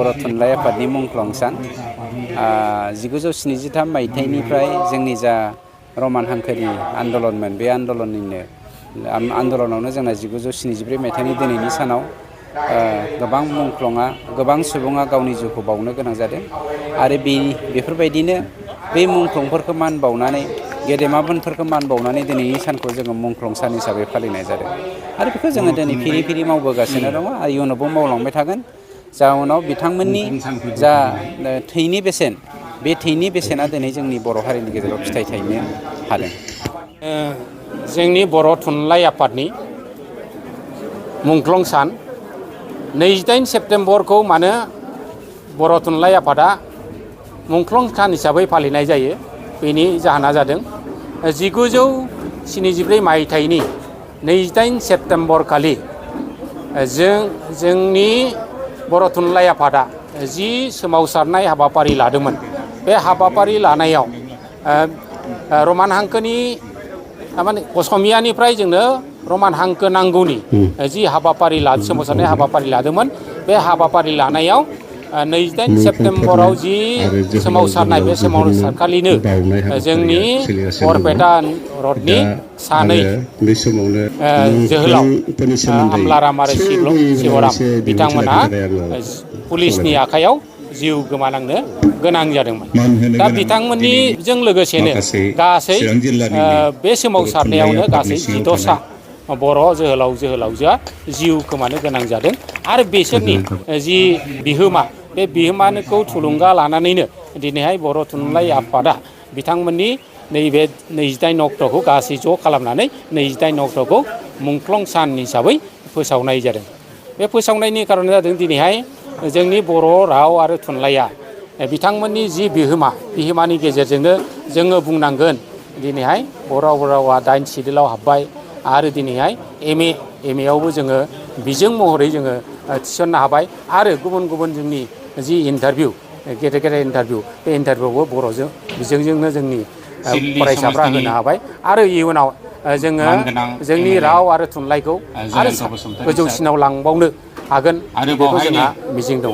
बर' थुनलाइ आफादनि मुंख्लं सान 1973 मायथाइनिफ्राय जोंनि जा रमान हांखोनि आन्दलनमोन बे आन्दलनावनो जोंना 1973 मायथाइनि दिनैनि सानाव गोबां मुंख्लंआ गोबां सुबुङा गावनि जिउखौ बावनो गोनां जादों आरो बेफोरबायदिनो बे मुंख्लंफोरखौ मान बावनानै गेदेमाफोरखौ मान बावनानै दिनैनि सानखौ जोङो मुंख्लं सान हिसाबै फालिनाय जादों आरो बेखौ जोङो दिनै फिरि फिरि मावबोगासिनो दङ आरो इयुनावबो मावलांबाय थागोन। जाउनाव बिथांमोननि जा थैनि बेसेन बे थैनि बेसेना दिनै जोंनि बर' हारिनि गेजेराव फिथाइ थायनो हादों। जोंनि बर' थुनलाइ आफादनि मुंख्लं सान 28 सेप्तेम्बरखौ मानो बर' थुनलाइ आफादा मुंख्लं सान हिसाबै फालिनाय जायो बेनि जाहोना जादों 1974 मायथाइनि 28 सेप्तेम्बर खालि जोंनि बर' थुनलाइ आफादा जि सोमावसारनाय हाबाफारि लादोंमोन बे हाबाफारि लानायाव रमान हांखोनि माने असमियानिफ्राय जोंनो रमान हांखो नांगौनि जि सोमावसारनाय हाबाफारि लादोंमोन बे हाबाफारि लानायाव 28 सेप्तेम्बराव जि सोमावसारनाय बे सोमावसारखालिनो जोंनि बरपेटा रडनि सानै जोहोलाव आमलाराम आरो शिवराम बिथांमोना पुलिसनि आखायाव जिउ गोमानांनो गोनां जादोंमोन। दा बिथांमोननिजों लोगोसेनो गासै बे सोमावसारनायावनो गासै 16सा बर' जोहोलावजोआ जिउ खोमानो गोनां जादों आरो बिसोरनि जि बिहोमा बे बिहोमाखौ थुलुंगा लानानैनो दिनैहाय बर' थुनलाइ आफादा बिथांमोननि नैबे 28 अक्ट'खौ गासै ज' खालामनानै 28 अक्ट'खौ मुंख्लं सान हिसाबै फोसावनाय जादों। बे फोसावनायनि खारना जादों दिनैहाय जोंनि बर' राव आरो थुनलाइया बिथांमोननि जि बिहोमानि गेजेरजोंनो जोङो बुंनांगोन दिनैहाय बर' रावा 8 सिडिउलाव हाबबाय आरो दिनैहाय एम ए आवबो जोङो बिजों महरै जोङो थिसननो हाबाय आरो गुबुन गुबुन जोंनि जि इन्टारभिउ गेदेर इन्टारभिउ बे इन्टारभिउआवबो बर'जों बिजोंजोंनो जोंनि फरायसाफ्रा होनो हाबाय आरो इयुनाव जोङो जोंनि राव आरो थुनलाइखौ आरो गोजौसिनाव लांबावनो हागोन बेखौ जोंहा मिजिं दङ।